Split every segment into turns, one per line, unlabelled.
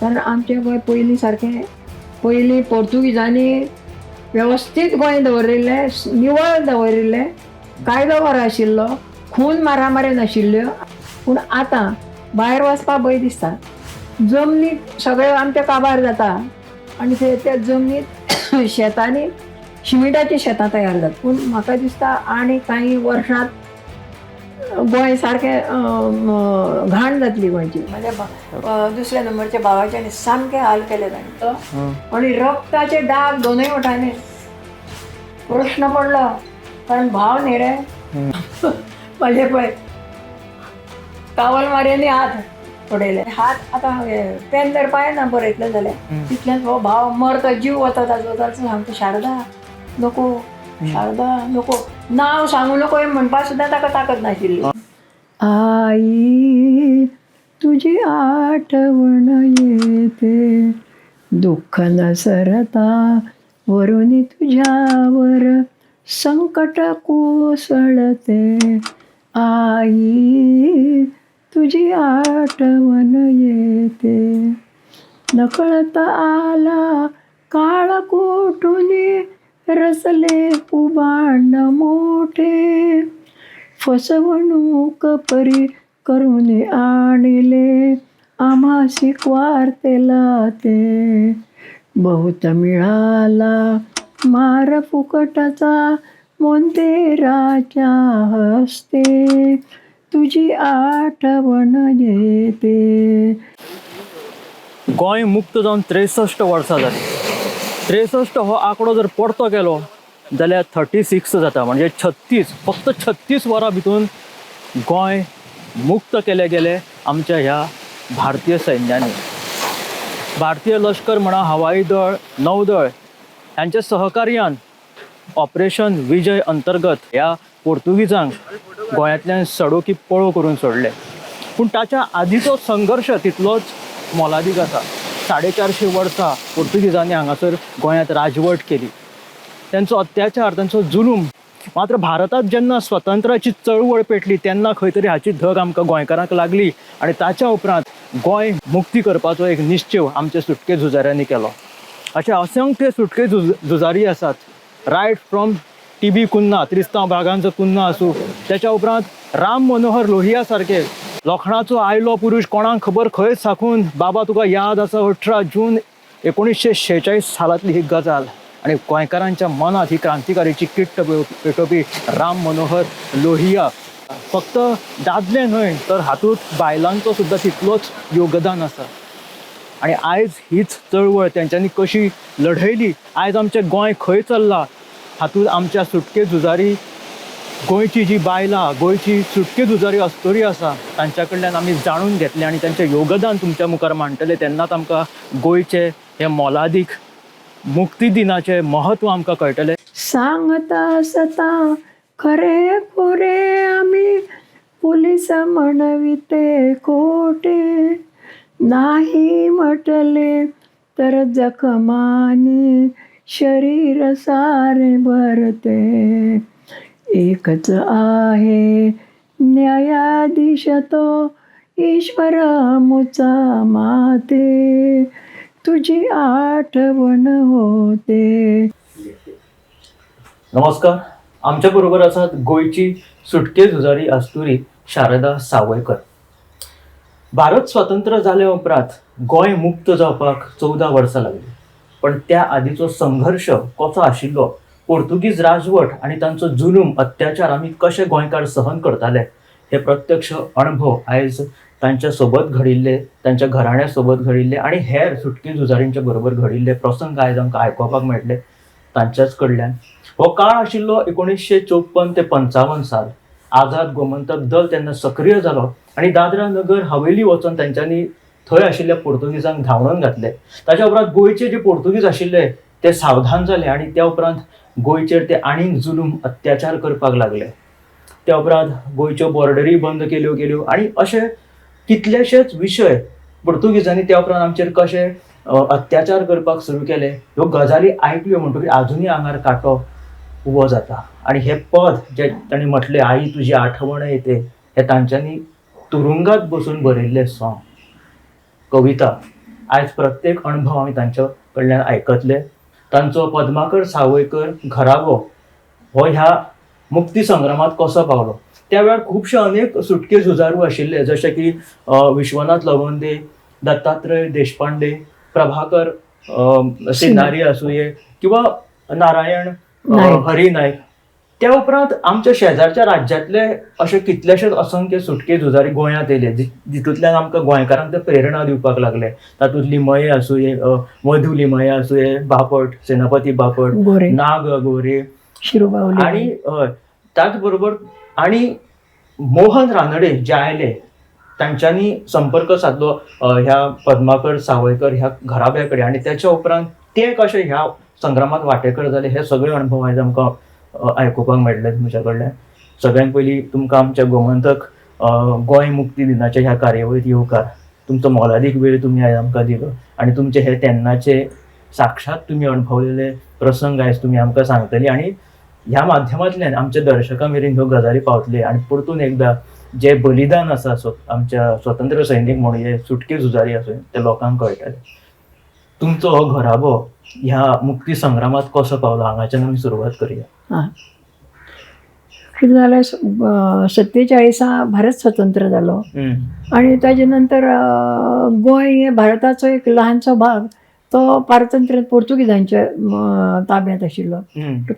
कारण आमचें गोंय पयलीं सारकें, पयलीं पोर्तुगिजांनी वेवस्थीत गोंय दवरिल्लें, निवळ दवरिल्लें, कायदो बरो आशिल्लो, खून मारामारी नाशिल्ल्यो. पूण आतां भायर वचपाक भंय दिसता. जमनीत सगळें आमचें काबार जाता आनी ते त्या जमनीत शेतांनी शिमिटाचीं शेतां तयार जातात. पूण म्हाका दिसता आनी कांय वर्सांत गोंय सारकें घाण जातली गोंयची. म्हज्या दुसऱ्या नंबरच्या भावाचे सामके हाल केले ताणें आनी रक्ताचे डाग दोनूय वटांनी. प्रश्न पडलो कारण भाव न्ही रे म्हाजे. पळय कावल मारयांनी हात उडयले. हात आतां पेन धरपा येना बरयतलें जाल्यार. तितल्यान हो भाव मरता, जीव वता ताजो. ताजो सांगता, शारदा नको, शारदा नको, नांव सांगू नको म्हणपाक सुद्दां ताका ताकद नाशिल्ली. आई तुझी आठवण येते, दुःख न सरता वरुनी तुझ्यावर संकट कोसळते. आई तुझी आठवण येते. नकळत आला काळ कोठुनी, रचले कुभांड मोठे. फसवणूक परी करून आणले आम्हासी वार्तेला ते. बहुत मिळाला मार फुकटाचा मोंतेराच्या हस्ते. तुझी आठवण येते.
गोंय मुक्त जावन 63 वर्सां जालीं. 63 हो आंकडो जर परतो केलो जाल्यार 36 जाता, म्हणजे 36. फक्त 36 वरां भितून गोंय मुक्त केलें गेलें आमच्या ह्या भारतीय सैन्यानी. भारतीय लश्कर म्हणा, हवाई दळ, नौदळ ह्यांच्या सहकार्यान ऑपरेशन विजय अंतर्गत ह्या पोर्तुगीजांक गोंयांतल्यान सडोकी पळो करून सोडले. पूण ताच्या आदीचो संघर्श तितलोच मोलादीक आसा. 450 वर्सां पोर्तुगीजांनी हांगासर गोंयांत राजवट केली, तेंचो अत्याचार, तेंचो जुलूम. मात्र भारतांत जेन्ना स्वतंत्राची चळवळ पेटली तेन्ना खंय तरी हाची धग आमकां गोंयकारांक लागली आनी ताच्या उपरांत गोंय मुक्ती करपाचो एक निश्चेव आमच्या सुटके झुजाऱ्यांनी केलो. अशे असंख्य सुटके झुजारी आसात, रायट फ्रॉम टी बी कुन्हा, त्रिस्तांव ब्रागांझ कुन्हा आसूं, त्याच्या उपरांत राम मनोहर लोहिया सारके लोखणाचो आयलो पुरूश, कोणाक खबर खंय साकून. बाबा तुका याद आसा, 18 जून 1946 सालांतली ही गजाल आनी गोंयकारांच्या मनांत ही क्रांतिकारीची किट्ट पेटोवपी राम मनोहर लोहिया. फक्त दादले न्हय तर हातूंत बायलांचो सुद्दां तितलोच योगदान आसा. आनी आयज हीच चळवळ तेंच्यांनी कशी लढयली, आयज आमचें गोंय खंय चल्लां, हातूंत आमच्या सुटके झुजारी गोंयची जी बायलां, गोंयची सुटके झुजारी अस्तुरी आसा, तांच्या कडल्यान आमी जाणून घेतलें आनी तांचें योगदान तुमच्या मुखार मांडटले. तेन्नाच आमकां गोंयचें हें मोलादीक मुक्ती दिनाचें म्हत्व आमकां कळटलें.
सांगता सता खरे खोरे आम्ही, पुलीस म्हणविते खोटे. नाही म्हटले तर जखमानी शरीर सारे भरते. एकच आहे न्यायाधीश तो ईश्वर मुचा माते. तुझी आठवण होते.
नमस्कार. आमच्या बरोबर आसात गोंयची सुटके झुजारी अस्तुरी शारदा सावयकर. भारत स्वतंत्र जाल्या उपरांत गोंय मुक्त जावपाक 14 वर्सां लागली, पण त्या आदीचो संघर्श कसो आशिल्लो, पोर्तुगीज राजवट आनी तांचो जुलूम अत्याचार आमी कशे गोंयकार सहन करताले, हे प्रत्यक्ष अणभव आयज तांच्या सोबत घडिल्ले, तांच्या घराण्या सोबत घडिल्ले आनी हेर सुटके झुजारींच्या बरोबर घडिल्ले प्रसंग आयज आमकां आयकुपाक मेळटले तांच्याच कडल्यान. हो काळ आशिल्लो 1954 ते 55 साल. आझाद गोमंतक दल तेन्ना सक्रीय जालो आनी दादरा नगर हवेली वचून तेंच्यांनी थंय आशिल्ल्या पोर्तुगीजांक धांवडून घातले. ताच्या उपरांत गोंयचे जे पोर्तुगीज आशिल्ले ते सावधान जाले आनी त्या उपरांत गोंयचेर ते आनीक जुलूम अत्याचार करपाक लागले. त्या उपरांत गोंयच्यो बॉर्डरी बंद केल्यो गेल्यो आनी अशे कितलेशेच विशय पोर्तुगीजांनी त्या उपरांत आमचेर कशे अत्याचार करपाक सुरू केले, ह्यो गजाली आयकल्यो म्हणटकीर आजुनूय आंगार कांटो उबो जाता. आनी हें पद जें तांणी म्हटलें, आई तुजी आठवण येते, हें तांच्यांनी तुरुंगात बसून बरयल्लें सॉंग, कविता. आयज प्रत्येक अणभव आमी तांच्या कडल्यान आयकतले. तांचो पद्माकर सावयकर घराबो हो ह्या मुक्ती संग्रामात कसो पावलो, त्या वेळार खुबशे अनेक सुटके झुजारू आशिल्ले, जशे की विश्वनाथ लवंदे, दत्तात्रय देशपांडे, प्रभाकर सिनारी आसुये किंवा नारायण हरी नायक. त्या उपरांत आमच्या शेजारच्या राज्यांतले अशे कितलेशेच असंख्य सुटके झुजारी गोंयांत येयले, जितूंतल्यान आमकां गोंयकारांक ते प्रेरणा दिवपाक लागले. तातूंत लिमये आसुये, मधू लिमये आसुये, बापट, सेनापती बापट,
गोरे,
नाग गोरे,
शिरुबावले
आणि त्याच बरोबर आणि मोहन रानडे जे आयले तांच्यांनी संपर्क साधलो ह्या पद्माकर सावयकर ह्या घराब्या कडेन आनी त्याच्या उपरांत ते कशे ह्या संग्रामात वांटेकर जाले हे सगळे अणभव आयज आमकां आयकुपाक मेळ्ळे तुमच्या कडल्यान. सगळ्यात पयलीं तुमकां आमच्या गोमंतक गोंय मुक्ती दिनाच्या ह्या कार्यावळीत येवकार. तुमचो मोलादीक वेळ तुमी आयज आमकां दिलो आनी तुमचे हे तेन्नाचे साक्षात तुमी अणभवलेले प्रसंग आयज तुमी आमकां सांगतली आनी ह्या माध्यमांतल्यान आमच्या दर्शकां मेरेन ह्यो गजाली पावतले आनी परतून एकदां जे बलिदान आसा आमच्या स्वतंत्र सैनीक म्हणून सुटके झुजारी आसूं ते लोकांक कळटले. तुमचो हो घराबो ह्या मुक्ती संग्रामात कसो पावलो हांगाच्यान आमी सुरवात करुया.
हां, कितें जालें, 47 भारत स्वतंत्र जालो आनी ताजे नंतर गोंय हें भारताचो एक ल्हानसो भाग तो पारतंत्र्य पोर्तुगिजांच्या ताब्यांत आशिल्लो.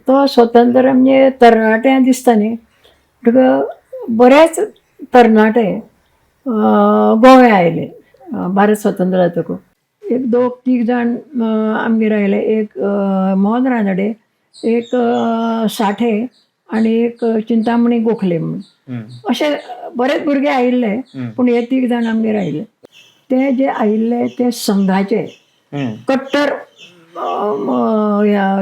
तो स्वतंत्र म्हणजे तरणाट्यां दिसता न्ही, म्हणटकच बरेच तरणाटे गोंया आयले भारत स्वतंत्र जातकूच. एक दोग तीग जाण आमगेर आयले, एक मोहन रानडे, एक साठे आनी एक चिंतामणी गोखले म्हणून, अशे बरेच भुरगे आयिल्ले, पूण हे तीग जाण आमगेर आयिल्ले. ते जे आयिल्ले ते संघाचे कट्टर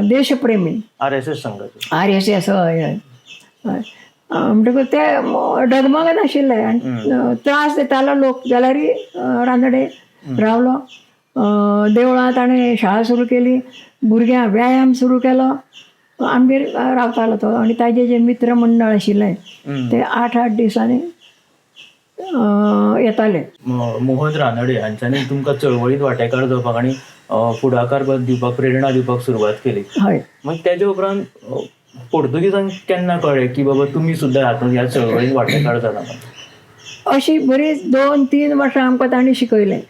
देशप्रेमी,
RSS संघाचे,
RSS. हय हय. म्हणटकूच ते डगमगत आशिल्ले आनी त्रास दितालो लोक, जाल्यार रानडे रावलो. देवळांत ताणें शाळा सुरू केली, भुरग्यांक व्यायाम सुरू केलो, आमगेर रावतालो तो. आनी ताजे जे मित्र मंडळ आशिल्ले ते 8-8 दिसांनी येताले.
मोहन रानडे हांच्यांनी तुमकां चळवळीत वांटेकार जावपाक आनी फुडाकार दिवपाक, प्रेरणा दिवपाक सुरवात केली.
हय.
मग त्याच्या उपरांत पोर्तुगीजांक केन्ना कळ्ळें की बाबा तुमी सुद्दां हातूंत ह्या चळवळीत वांटेकार जाला?
अशी बरीच 2-3 वर्सां आमकां तांणी शिकयलें.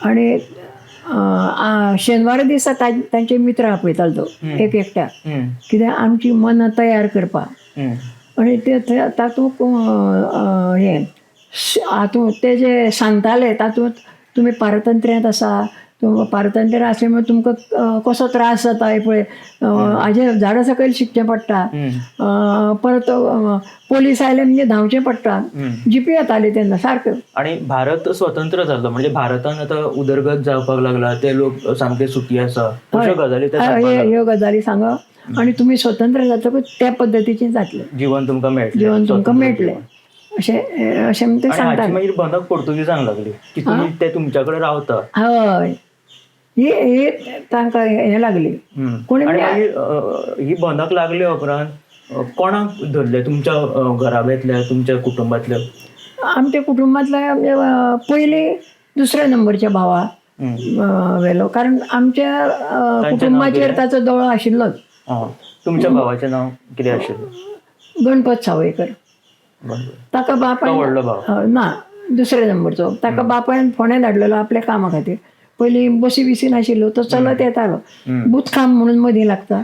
आनी शेनवारा दिसा तांचे मित्र आपयतालो तो एक एकट्या, कित्याक आमची मनां तयार करपाक. आनी ते तातूंत हें हातूंत ते जे सांगताले तातूंत तुमी पारतंत्र्यांत आसा, पारतंत्र्यांत आसले म्हणून तुमकां कसो त्रास जाता हे पळय, हाजे झाडां सकयल शिकचें पडटा, परत पोलीस आयले म्हणजे धांवचें पडटा, जिपी येताली तेन्ना सारक्यो.
आणि भारत स्वतंत्र जाल्लो म्हणजे भारतान आतां उदरगत जावपाक लागला, ते लोक सामके सुखी आसा, अश्यो गजाली ते
ह्यो गजाली सांगप आनी तुमी स्वतंत्र जातकूच त्या पद्दतीचें जातलें
जीवन तुमकां मेळटलें,
जीवन तुमकां मेळटलें अशें अशें ते सांगतात.
मागीर भनक पोर्तुगीजांक लागली की तुमी ते तुमच्या कडेन रावता.
हय, ही तांकां हें लागली.
कोणी मागीर ही भनक लागले उपरांत कोणाक धरले तुमच्या घराब्यांतल्या, तुमच्या कुटुंबांतल्या?
आमच्या कुटुंबांतल्या पयलीं दुसऱ्या नंबरच्या भावा व्हेलो, कारण आमच्या कुटुंबाचेर ताचो दोळो आशिल्लोच.
तुमच्या भावाचें नांव कितें आशिल्लें?
गणपत सावयकर. ताका बापायन ना, दुसऱ्या नंबरचो, ताका बापायन फोंड्या धाडलेलो आपल्या कामा खातीर. पयलीं बसी बिसी नाशिल्ल्यो, तो चलत येतालो. बुतखाम म्हणून मदीं लागता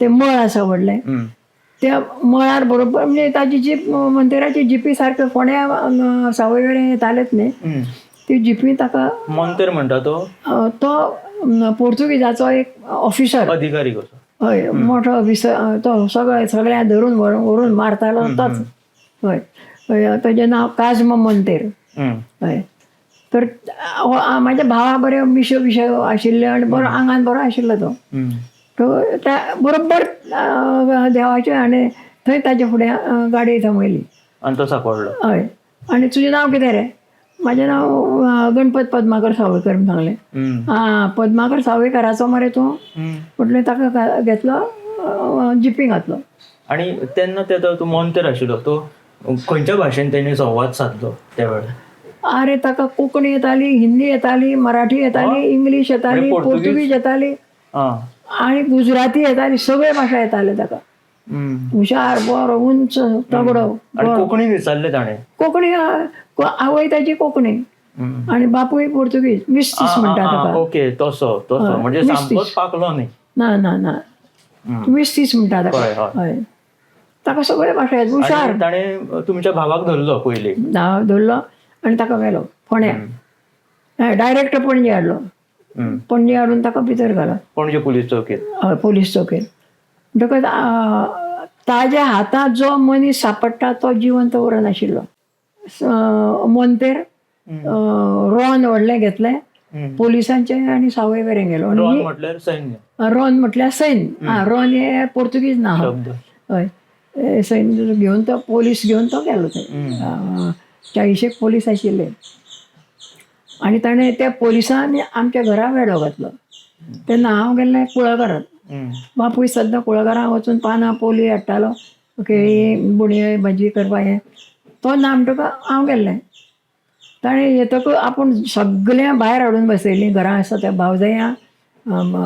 ते मळ आसा व्हडलें, त्या मळार बरोबर म्हणजे ताजी जीप मंदिराची जिपी सारक्यो फोंड्या सावयवेरें येतालेच न्ही, ती जिपी ताका.
मंत्र म्हणटा तो?
तो पोर्तुगीजाचो एक ऑफिसर,
अधिकारी कसो.
हय, मोठो ऑफिसर तो, सगळे सगळ्यांक धरून व्हरून मारतालो तोच. हय हय, ताजें नांव काजम मंतेर. हय, तर म्हाज्या भावा बऱ्यो मिश्यो बिश्यो आशिल्ल्यो आनी बरो आंगान बरो आशिल्लो तो. तो त्या बरोबर देवाचे आनी थंय ताजे फुडें गाडी थांबयली
आनी तो सापडलो.
हय, आनी तुजें नांव कितें रे? म्हाजें नांव गणपत पद्माकर सावयकर म्हूण सांगलें. आं, पद्माकर सावयकराचो मरे तूं म्हटलें. ताका घेतलो, जिपी घातलो.
आनी तेन्ना ते तो मंत्र आशिल्लो तो खंयच्या भाशेन तेणी संवाद साधलो त्या वेळार?
आरे ताका कोंकणी येताली, हिंदी येताली, मराठी येताली, इंग्लीश येताली,
म्हणजे पोर्तुगीज?
पोर्तुगीज येताली
आं.
आनी गुजराती येताली, सगळे भाशा येताले ताका. हुशार, बरो, उंच, तगडो.
आनी कोंकणीन विचारलें ताणें?
कोंकणी, आवय ताची कोंकणी आनी बापूय पोर्तुगीज. मिस्तीस म्हणटा ताका.
ओके, तसो तसो, म्हणजे
मिस्तीस.
सामकोच पाकलो न्ही.
ना ना ना, मिस्तीस म्हणटा ताका.
कळ्ळें, हय.
हय, ताका सगळे भाशा येता, हुशार.
आनी ताणें तुमच्या भावाक धरलो पयलीं?
धरलो आनी ताका व्हेलो फोंड्या, डायरेक्ट पणजे हाडलो. पणजे हाडून ताका भितर घालो.
पणजे पुलीस चौकीत?
हय, पोलीस चौकेर. म्हणटकच ताज्या हातांत जो मनीस सांपडटा तो जिवंत उरनाशिल्लो. मोंतेर रॉन व्हडलें घेतलें पोलिसांचें आनी सावय वेरें गेलो. आनी
रॉन म्हटल्यार सैन्य?
रॉन म्हटल्यार सैन्य. आं, रॉन हे पोर्तुगीज ना.
शब्द.
हय, सैन्य घेवन तो पोलीस घेवन तो गेलो थंय. 40 पोलीस आशिल्ले आनी ताणें त्या पोलिसांनी आमच्या घरा वेडो घातलो. तेन्ना हांव गेल्लें कुळागरांत. बापूय सद्दां कुळागरांत वचून पानां पोली हाडटालो, केळी बुणयो भाजी करपाक. हें तो ना म्हणटकच हांव गेल्लें. ताणें येतकच आपूण सगळ्यां भायर हाडून बसयलीं घरां आसा त्या भावजयां,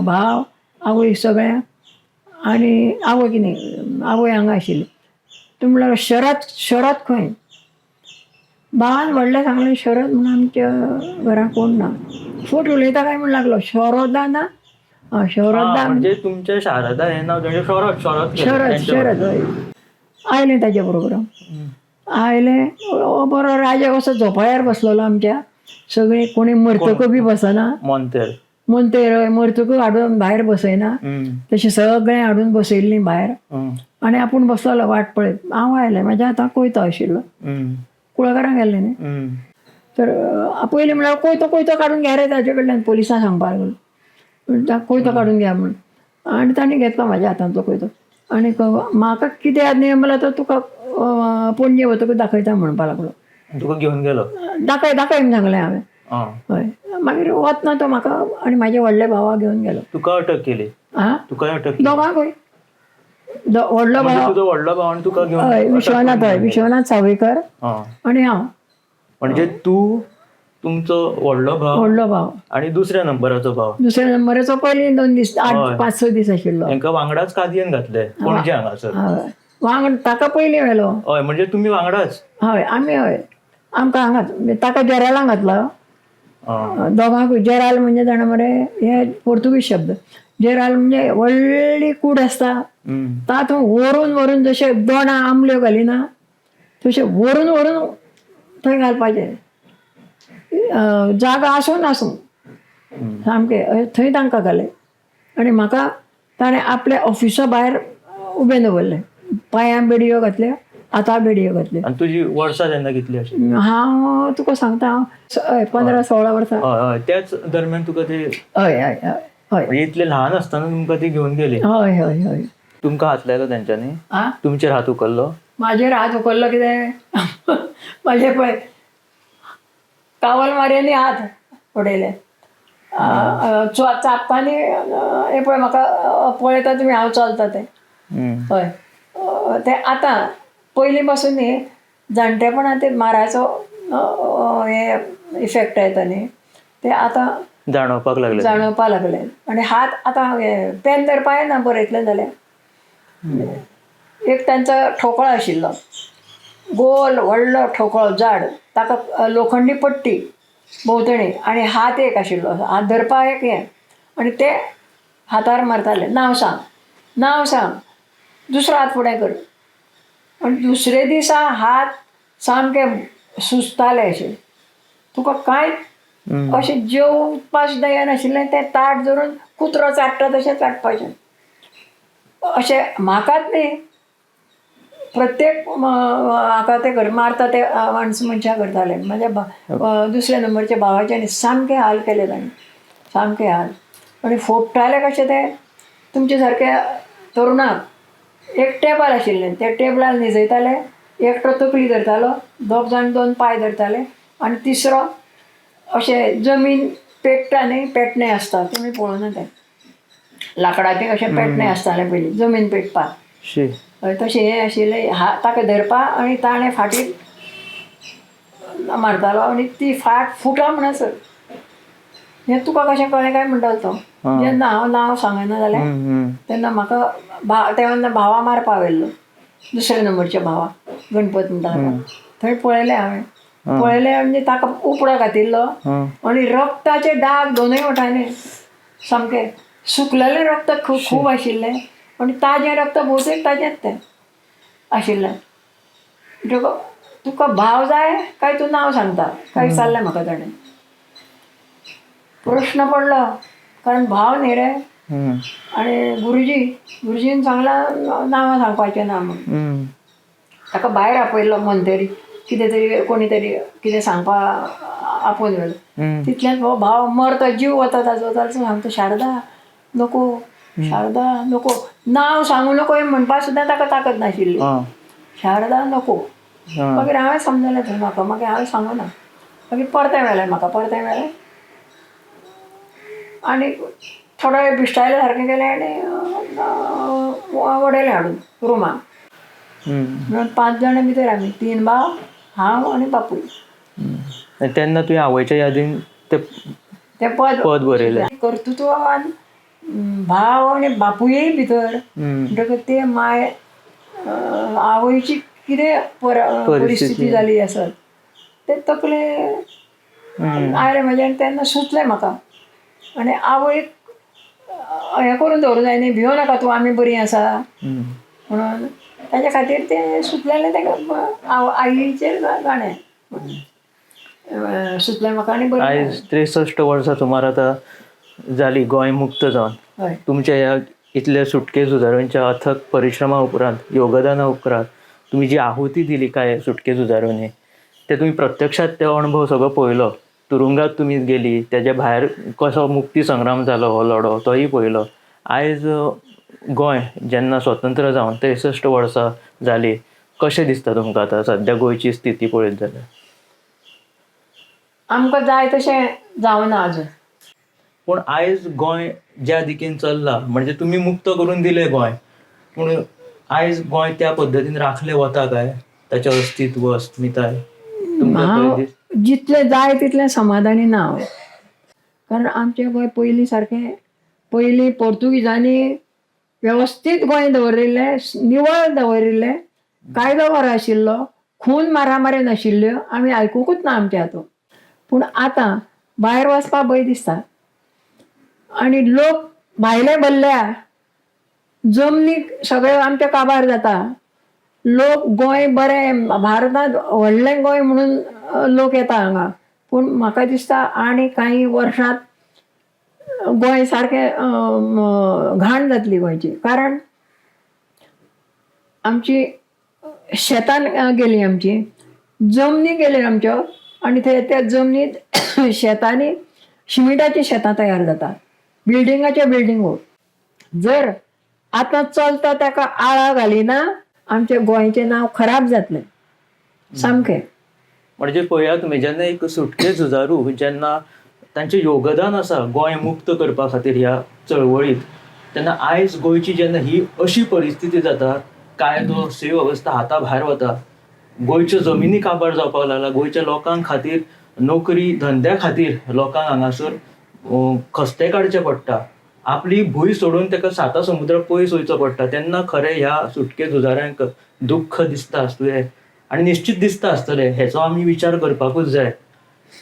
भाव, आवय सगळ्यां. आनी आवय कितें, आवय हांगा आशिल्ली. तो म्हणल्यार शरद, शरद खंय? भावान व्हडलें सांगलें, शरद म्हणून आमच्या घरां कोण ना. फट उलयता काय म्हण लागलो, शरदा ना, शरदा.
म्हणजे तुमच्या शारदा हें नांव म्हणजे शरद, शरद केलें
शरद
त्यांच्या.
शरद, हय. आयलें ताजे बरोबर आयलें. बरो राजा कसो झोपाळ्यार बसलेलो. आमच्या सगळीं कोणी मरतकूय बी बसना.
मोंतेर.
मोंतेर मरतकूच हाडून भायर बसयना, तशें सगळें हाडून बसयल्लीं भायर आनी आपूण बसलेलो वाट पळयत. हांव आयलें, म्हाज्या हाताक कोयतो आशिल्लो. कुळागरां गेल्लें न्ही. तर पयलीं म्हळ्यार कोयतो कोयतो काडून घ्या रे ताजे कडल्यान, पोलिसांक सांगपाक लागलो, म्हणटा कोयतो काडून घ्या म्हूण. आनी तांणी घेतलो म्हाज्या हातांतलो कोयतो. आनी म्हाका कित्याक न्ही म्हणल्यार तो तुका पणजे वतकूच दाखयता म्हणपाक लागलो.
तुका घेवन गेलो?
दाखय दाखय म्हूण सांगलें हांवें. हय, मागीर वतना तो म्हाका आनी म्हाज्या व्हडल्या भावाक घेवन गेलो.
तुका अटक केली?
आं?
तुका अटक केली?
दोगांकूय, व्हडलो
म्हणजे
भाव.
तुजो व्हडलो भाव आनी तुका घेवन?
हय, विश्वनाथ, हय, विश्वनाथ सावयकर आनी हांव.
म्हणजे तूं, तुमचो व्हडलो भाव
व्हडलो भाव
आनी दुसऱ्या नंबराचो भाव.
दुसऱ्या नंबराचो पयलीं 2 दीस, 8 5-6 दीस आशिल्लो.
हेंका वांगडाच कादयेन घातले पणजे हांगासर?
हय, वांगड ताका पयलीं व्हेलो.
हय, म्हणजे तुमी वांगडाच?
हय, आमी, हय, आमकां हांगाच ताका जेरालां घातलो दोगांकूय. जेराल म्हणजे जाणा मरे, हे पोर्तुगीज शब्द. जेराल म्हणजे व्हडली कूड आसता, तातूंत व्हरून व्हरून जशे दोणां आंबल्यो घालिना तशें व्हरून व्हरून थंय घालपाचें. जागा आसूं नासूं सामकें थंय तांकां घालें. आनी म्हाका ताणें आपल्या ऑफिसा भायर उबें दवरलें, पांयां बेडयो घातल्यो, हाता बेडयो घातल्यो.
आनी तुजी वर्सां तेन्ना कितली आशिल्ली?
हांव तुका सांगता, हांव 15-16 वर्सां.
हय हय, त्याच दरम्यान तुका ते
हय हय हय हय.
म्हणजे इतले ल्हान आसतना तुमकां ती घेवन गेली?
हय हय हय.
तुमकां हात लायलो तेंच्यांनी?
आं?
तुमचेर हात उखल्लो?
म्हाजेर हात उखल्लो कितें, म्हाजे पळय कावल मारयांनी हात उडयले, चापतानी हें पळय म्हाका पळयता तुमी हांव चलता तें. हय, तें आतां पयलीं पासून न्ही, जाणटेपणान ते माराचो हे इफेक्ट येता न्ही, ते आतां
जाणवपाक लागले?
जाणवपाक लागले. आनी हात आतां हे पेन धरपा येना बरयतलें जाल्यार. एक तांचो ठोकळो आशिल्लो, गोल व्हडलो ठोकळो जाड, ताका लोखंडी पट्टी भोंवतणी आनी हात एक आशिल्लो, हात धरपाक एक हें, आनी ते हातार मारताले, नांव सांग, नांव सांग, दुसरो हात फुडें कर. आनी दुसरे दिसा हात सामके सुजताले अशे, तुका कांय अशें जेवपाक सुद्दां येनाशिल्लें. तें ताट धरून कुत्रो चाट्टा तशें चाटपाचें अशें. म्हाकाच न्ही, प्रत्येक हाका ते कर मारता ते माणस मनशां करताले. म्हाज्या दुसऱ्या नंबरच्या भावाचे आनी सामके हाल केले ताणें, सामके हाल. आनी फोडटाले कशे ते तुमचे सारके तरुणाक. एक टेबल आशिल्लें, त्या टेबलार न्हिजयताले, एकटो तकली धरतालो, दोग जाण 2 पांय धरताले आनी तिसरो अशें जमीन पेट्टा न्ही, पेटणें आसता, तुमी पळोवना तें लांकडाचें कशें पेटणें आसतालें पयलीं जमीन पेटपाक, हय तशें हें आशिल्लें. ताका धरपाक आनी ताणें फाटीर मारतालो आनी ती फाट फुटा म्हणसर. हें तुका कशें कळ्ळें काय म्हणटालो तो. जेन्ना हांव नांव सांगना जाल्यार तेन्ना म्हाका तेन्ना भावा मारपा व्हेल्लो, दुसऱ्या नंबरच्या भावा, गणपत म्हणटा ताका. थंय पळयलें हांवें, पळयलें म्हणजे ताका उपडो घातिल्लो आनी रक्ताचे डाग दोनूय वटांनी सामके सुकलेलें रक्त खूब खूब आशिल्लें आनी ताजें रक्त भोवतेक ताजेंच तें आशिल्लें. तुका भाव जाय काय तूं नांव सांगता काय विचारलें म्हाका ताणें. प्रश्न पडलो कारण भाव न्ही रे. आनी गुरुजी, गुरुजीन सांगलां नांवां सांगपाचें ना म्हणून. ताका भायर आपयल्लो मंत्री, कितें तरी कोणी तरी कितें सांगपा आपोवन व्हेलो. तितल्यान हो भाव मरता, जीव वता ताजो. ताजो सांगता शारदा नको, शारदा नको, नांव सांगू नको हें म्हणपा सुद्दां ताका ताकद नाशिल्ली. शारदा नको. मागीर हांवें समजलें थंय म्हाका, मागीर हांवें सांगू ना. मागीर परतें व्हेलें म्हाका, परतें व्हेलें आनी थोडो वेळ बिश्टायले सारकें केलें आनी वडयलें हाडून रुमान. म्हणून 5 जाणां भितर आमी, 3 भाव, हांव आनी बापूय.
तेन्ना तुवें आवयच्या यादीन ते
तें पद
पद बरयलें.
कर्तृत्वान भाव आनी बापूयय भितर म्हणटकच ते माय आवयची कितें परिस्थिती जाली आसत ते तकले आयलें म्हजें. आनी तेन्ना सुचलें म्हाका. आनी आवयक हें करून दवरूं जाय न्ही, भियो नाका तूं, आमी बरीं आसा म्हणून ताच्या खातीर तें सुचलेलें ताका आईचेर गाणें सुचलें म्हाका. आनी बरें
आयज 63 वर्सां सुमार आतां जाली गोंय मुक्त जावन.
हय.
तुमच्या ह्या इतल्या सुटके झुजाऱ्यांच्या अथक परिश्रमा उपरांत, योगदाना उपरांत तुमी जी आहुती दिली काय सुटके झुजाऱ्यांनी, ते तुमी प्रत्यक्षात ते अणभव सगळो पळयलो. तुरुंगात तुमी गेली, तेज्या भायर कसो मुक्ती संग्राम जालो हो लढो तोय पळयलो. आयज गोंय जेन्ना स्वतंत्र जावन 63 वर्सां जाली, कशें दिसता तुमकां आतां सद्या गोंयची स्थिती पळयत जाल्यार?
आमकां जाय तशें जावना अजून.
पूण आयज गोंय ज्या दिकेन चल्ला, म्हणजे तुमी मुक्त करून दिलें गोंय, पूण आयज गोंय त्या पद्दतीन राखलें वता काय? ताचें अस्तित्व, अस्मिताय तुमकां
जितलें जाय तितलें समाधानी ना हांव. कारण आमचें गोंय पयलीं सारकें, पयलीं पोर्तुगिजांनी वेवस्थीत गोंय दवरिल्लें, निवळ दवरिल्लें, कायदो बरो आशिल्लो, खून मारामारी नाशिल्ल्यो, आमी आयकुकूच ना आमच्या हातूंत. पूण आतां भायर वचपाक भंय दिसता आनी लोक भायले भरल्या, जमनीक सगळें आमच्या काबार जाता. लोक गोंय बरें, भारतांत व्हडलें गोंय म्हणून लोक येता हांगा. पूण म्हाका दिसता आनी कांय वर्सांत गोंय सारकें घाण जातली गोंयची. कारण आमची शेतान गेली, आमची जमनी गेली आमच्यो, आनी ते त्या जमनीत शेतांनी शिमिटाचीं शेतां तयार जाता, बिल्डिंगाच्यो बिल्डिंगो. जर आतां चलता ताका आळा घालिना, आमच्या गोंयचें नांव खराब जातलें सामकें.
म्हणजे पळयात तुमी, जेन्ना एक सुटके झुजारू जेन्ना तांचें योगदान आसा गोंय मुक्त करपा खातीर ह्या चळवळीत, तेन्ना आयज गोंयची जेन्ना ही अशी परिस्थिती जाता, कायदो सुवेवस्था हाता भायर वता, गोंयच्यो जमिनी काबार जावपाक लागला, गोंयच्या लोकां खातीर नोकरी धंद्या खातीर लोकांक हांगासर खस्ते काडचे पडटा, आपली भूंय सोडून ताका साता समुद्र पयस वयचो पडटा, तेन्ना खरें ह्या सुटके झुजाऱ्यांक दुख्ख दिसता आसतलें आनी निश्चित दिसता आसतलें. हेचो आमी विचार करपाकूच जाय.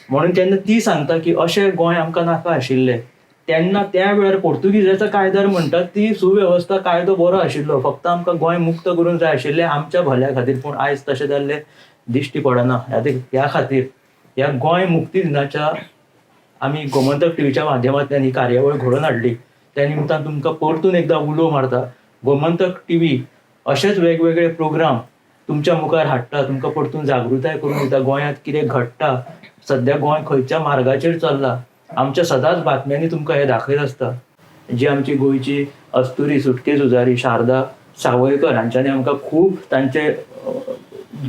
म्हणून तेन्ना ती सांगता की अशें गोंय आमकां नाका आशिल्लें. तेन्ना त्या वेळार पोर्तुगीजाचो कायद्यार म्हणटात ती सुवेवस्था, कायदो बरो आशिल्लो, फक्त आमकां गोंय मुक्त करूंक जाय आशिल्लें आमच्या भल्या खातीर. पूण आयज तशें जाल्लें दिश्टी पडना. ह्या खातीर ह्या गोंय मुक्ती दिनाच्या आमी गोमंतक टीव्हीच्या माध्यमांतल्यान ही कार्यावळ घडोवन हाडली. त्या निमतान तुमकां परतून एकदां उलो मारता, गोमंतक टीव्ही अशेच वेगवेगळे प्रोग्राम तुमच्या मुखार हाडटा, तुमकां परतून जागृताय करून दिता गोंयांत कितें घडटा, सद्या गोंय खंयच्या मार्गाचेर चल्ला. आमच्या सदांच बातम्यांनी तुमकां हें दाखयत आसता. जी आमची गोंयची अस्तुरी सुटके झुजारी शारदा सावयकर हांच्यांनी आमकां खूब तांचे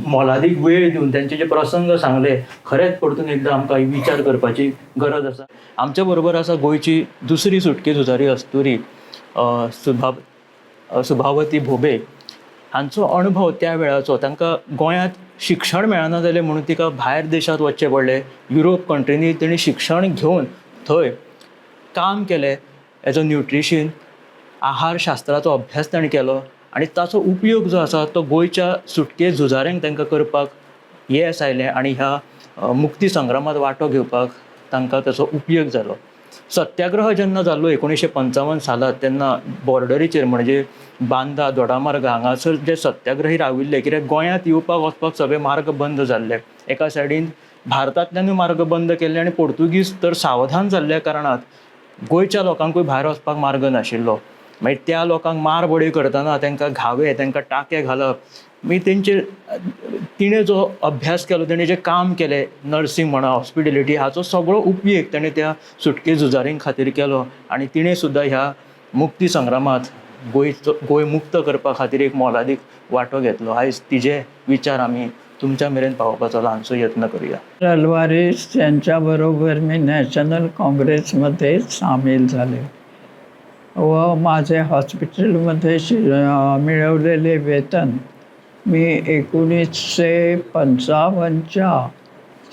मोलादीक वेळ दिवन तांचे जे प्रसंग सांगले, खरेंच परतून एकदां आमकां विचार करपाची गरज आसा. आमच्या बरोबर आसा गोंयची दुसरी सुटके झुजारी अस्तुरी सुभावती भोबे. हांचो अणभव त्या वेळाचो, तांकां गोंयांत शिक्षण मेळना जालें म्हणून तिका भायर देशांत वचचें पडलें. युरोप कंट्रींनी तेणी शिक्षण घेवन थंय काम केलें. एज अ न्युट्रिशन, आहारशास्त्राचो अभ्यास ताणें केलो आनी ताचो उपयोग जो आसा तो गोंयच्या सुटके झुजाऱ्यांक तांकां करपाक येस आयलें आनी ह्या मुक्ती संग्रामांत वांटो घेवपाक तांकां ताचो उपयोग जालो. सत्याग्रह जेन्ना जाल्लो 1955 सालांत, तेन्ना बॉर्डरीचेर म्हणजे बांदा दोडामार्ग हांगासर जे सत्याग्रही राविल्ले, कित्याक गोंयांत येवपाक वचपाक सगळे मार्ग बंद जाल्ले. एका सायडीन भारतांतल्यानूय मार्ग बंद केल्ले आनी पोर्तुगीज तर सावधान जाल्ल्या कारणान गोंयच्या लोकांकूय भायर वचपाक मार्ग नाशिल्लो. मागीर त्या लोकांक मार बडय करतना तांकां घावे, तांकां टाके घालप, मागीर तेंचेर तिणें जो अभ्यास केलो, तेणें जें काम केलें, नर्सींग म्हणा, हॉस्पिटेलिटी, हाचो सगळो उपयोग तेणें त्या सुटके झुजारीं खातीर केलो आनी तिणें सुद्दां ह्या मुक्ती संग्रामांत गोंयचो, गोंय मुक्त करपा खातीर एक मोलादीक वांटो घेतलो. आयज तिजे विचार आमी तुमच्या मेरेन पावोवपाचो ल्हानसो यत्न करुया.
अल्वारेस यांच्याबरोबर मी नॅशनल काँग्रेसमध्ये सामील झाले व माझे हॉस्पिटलमध्ये मिळवलेले वेतन मी 1955च्या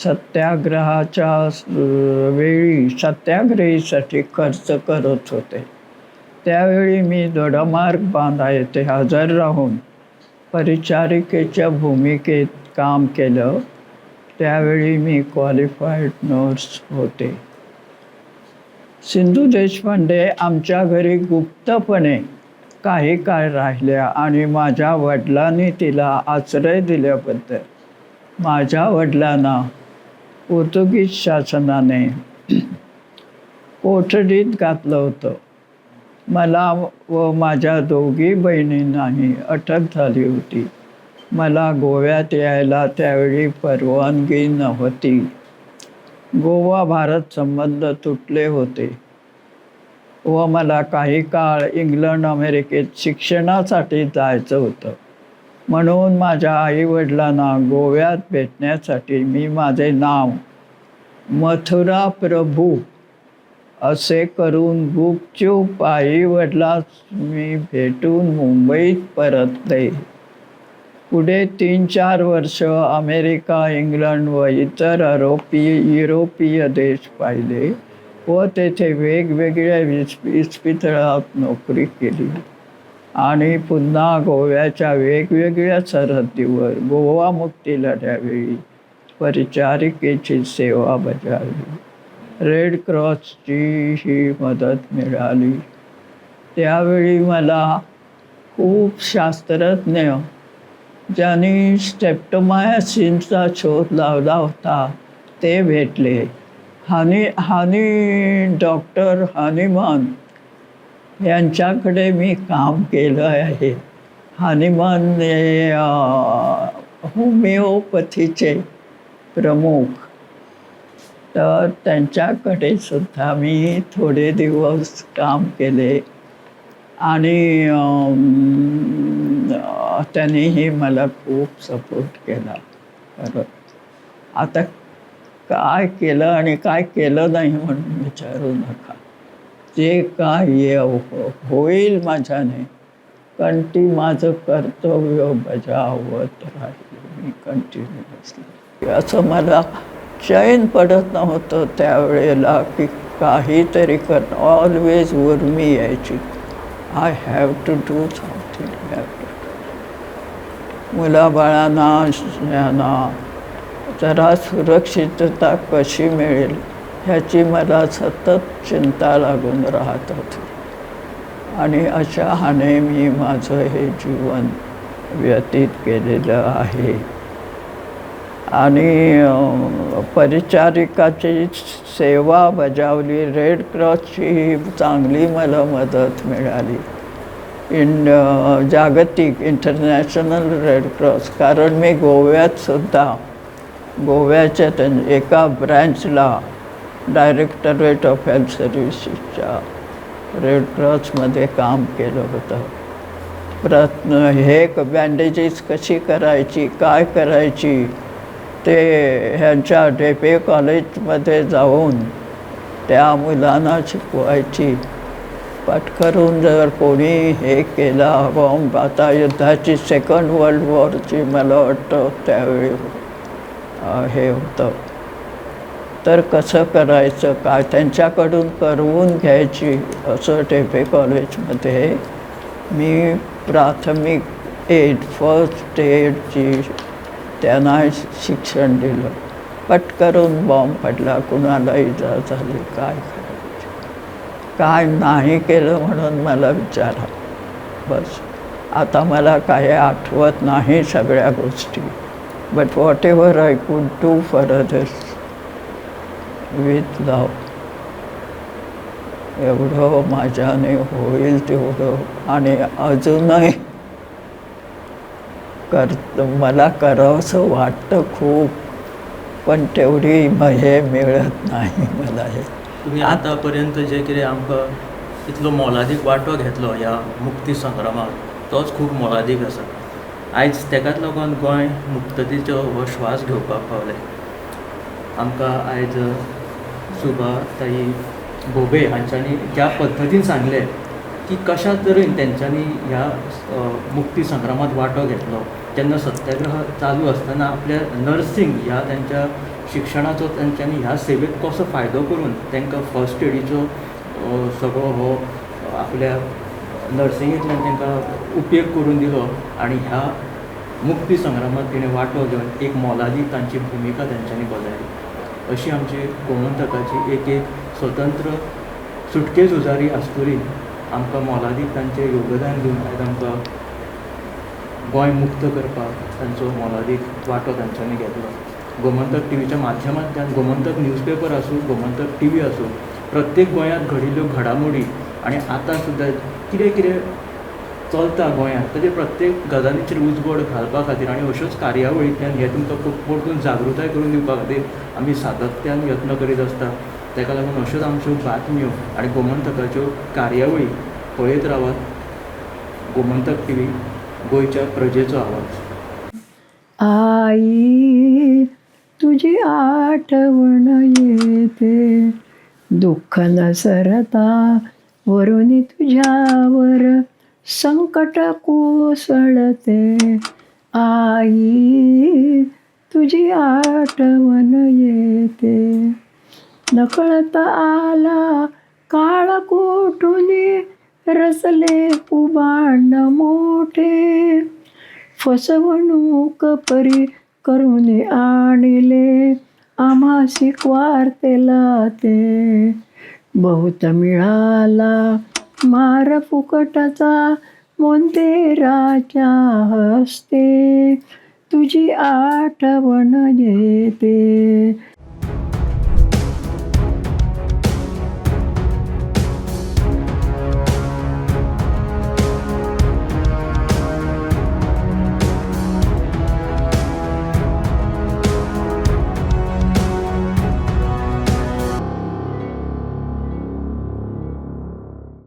सत्याग्रहाच्या वेळी सत्याग्रहीसाठी खर्च करत होते. त्यावेळी मी दोडामार्ग बांदा येथे हजर राहून परिचारिकेच्या भूमिकेत काम केलं. त्यावेळी मी क्वालिफाईड नर्स होते. सिंधू देशपांडे आमच्या घरी गुप्तपणे काही काळ राहिल्या आणि माझ्या वडिलांनी तिला आश्रय दिल्याबद्दल माझ्या वडिलांना पोर्तुगीज शासनाने कोठडीत घातलं होतं. मला व माझ्या दोघी बहिणींनाही अटक झाली होती. मला गोव्यात यायला त्यावेळी परवानगी नव्हती. गोवा भारत संबंध तुटले होते व मला काही काळ इंग्लंड, अमेरिकेत शिक्षणासाठी जायचं होतं. म्हणून माझ्या आईवडिलांना गोव्यात भेटण्यासाठी मी माझे नाव मथुरा प्रभू असे करून गुपचूप आईवडिलांस मी भेटून मुंबईत परतले. पुढे 3-4 वर्ष अमेरिका, इंग्लंड व इतर युरोपीय देश पाहिले व तेथे वेगवेगळ्या इस्पितळात नोकरी केली आणि पुन्हा गोव्याच्या वेगवेगळ्या सरहद्दीवर गोवा मुक्ती लढ्यावेळी परिचारिकेची सेवा बजावली. रेड क्रॉसची ही मदत मिळाली. त्यावेळी मला खूप शास्त्रज्ञ, ज्यांनी स्ट्रेप्टोमायसिनचा शोध लावला होता, ते भेटले. हानी हानी डॉक्टर हानिमान यांच्याकडे मी काम केलं आहे. हानिमान हे होमिओपॅथीचे प्रमुख, तर त्यांच्याकडे सुद्धा मी थोडे दिवस काम केले आणि त्यांनीही मला खूप सपोर्ट केला. परत आता काय केलं आणि काय केलं नाही म्हणून विचारू नका. जे काय होईल माझ्याने, कारण ती माझं कर्तव्य बजावत राहील मी कंटिन्युअसली. असं मला चैन पडत नव्हतं त्यावेळेला की काहीतरी करणं. ऑलवेज उर्मी यायची, I have to do something, have to. मुलाबाळांना यांना जरा सुरक्षितता कशी मिळेल ह्याची मला सतत चिंता लागून राहत होती आणि अशा हाने मी माझं हे जीवन व्यतीत केलेलं आहे. आणि परिचारिकाची सेवा बजावली. रेड क्रॉसची चांगली मला मदत मिळाली. जागतिक, इंटरनॅशनल रेड क्रॉस, कारण मी गोव्यात सुद्धा, गोव्याच्या एका ब्रँचला, डायरेक्टरेट ऑफ हेल्थ सर्व्हिसेसच्या रेड क्रॉसमध्ये काम केलं होतं. परत हे बँडेजेस कशी करायची, काय करायची, ते ह्यांच्या ढेपे कॉलेजमध्ये जाऊन त्या मुलांना शिकवायची. पटकरून जर कोणी हे केला बॉम्ब, आता युद्धाची सेकंड वर्ल्ड वॉरची मला वाटतं त्यावेळी हे होतं, तर कसं करायचं काय त्यांच्याकडून करवून घ्यायची. असं टेफे कॉलेजमध्ये मी प्राथमिक एड, फर्स्ट एडची त्यांना शिक्षण दिलं. पटकरून बॉम्ब पडला, कुणाला इजा झाली, काय करायचं काय नाही केलं म्हणून मला विचारा. बस आता मला काही आठवत नाही सगळ्या गोष्टी, but whatever I could do for others with love, एवढं माझ्याने होईल तेवढं. आणि अजूनही कर मला करावंसं वाटतं खूप, पण तेवढी हे मिळत नाही मला हे.
तुमी आतापर्यंत जे कितें आमकां इतलो मोलादीक वांटो घेतलो ह्या मुक्ती संग्रामाक, तोच खूब मोलादीक आसा. आयज तेकाच लागून गोंय मुक्ततेचो हो श्वास घेवपाक पावलें. आमकां आयज सुभाताई भोबे हांच्यांनी ज्या पद्दतीन सांगलें की कशा तरेन तेंच्यांनी ह्या मुक्ती संग्रामांत वांटो घेतलो, जेन्ना सत्याग्रह चालू आसतना आपल्या नर्सींग ह्या तेंच्या शिक्षणाचो तेंच्यांनी ह्या सेवेक कसो फायदो करून तांकां फर्स्ट एडीचो सगळो हो आपल्या नर्सिंगेंतल्यान तांकां उपयोग करून दिलो आनी ह्या मुक्ती संग्रामांत तिणें वांटो घेवन एक मोलादीक तांची भुमिका तेंच्यांनी बजायली. अशी आमची गोमंतकाची एक एक स्वतंत्र सुटके झुजारी आस्तुरी आमकां मोलादीक तांचें योगदान दिवन आयज आमकां गोंय मुक्त करपाक तांचो मोलादीक वांटो तांच्यांनी घेतलो. गोमंतक टिवीच्या माध्यमांतल्यान, गोमंतक न्यूजपेपर आसूं, गोमंतक टिवी आसूं, प्रत्येक गोंयांत घडिल्ल्यो घडामोडी आनी आतां सुद्दां कितें कितें चलता गोंयांत ताजेर प्रत्येक गजालीचेर उजवाड घालपा खातीर आनी अश्योच कार्यावळींतल्यान हें तुमकां परतून जागृताय करून दिवपा खातीर आमी सातत्यान यत्न करीत आसता. ताका लागून अश्योच आमच्यो बातम्यो आनी गोमंतकाच्यो कार्यावळी पळयत रावात. गोमंतक टिवी, गोंयच्या प्रजेचो आवाज.
आई तुझी आठवण येते, दुःख न सरता वरुनी तुझ्यावर संकट कोसळते. आई तुझी आठवण येते. नकळत आला काळ कोठुनी, रचले कुभांड मोठे. फसवणूक परी करून आणिले आम्हासी वार्तेला ते. बहुत मिळाला मार फुकटाचा मोंतेराच्या हस्ते. तुझी आठवण येते.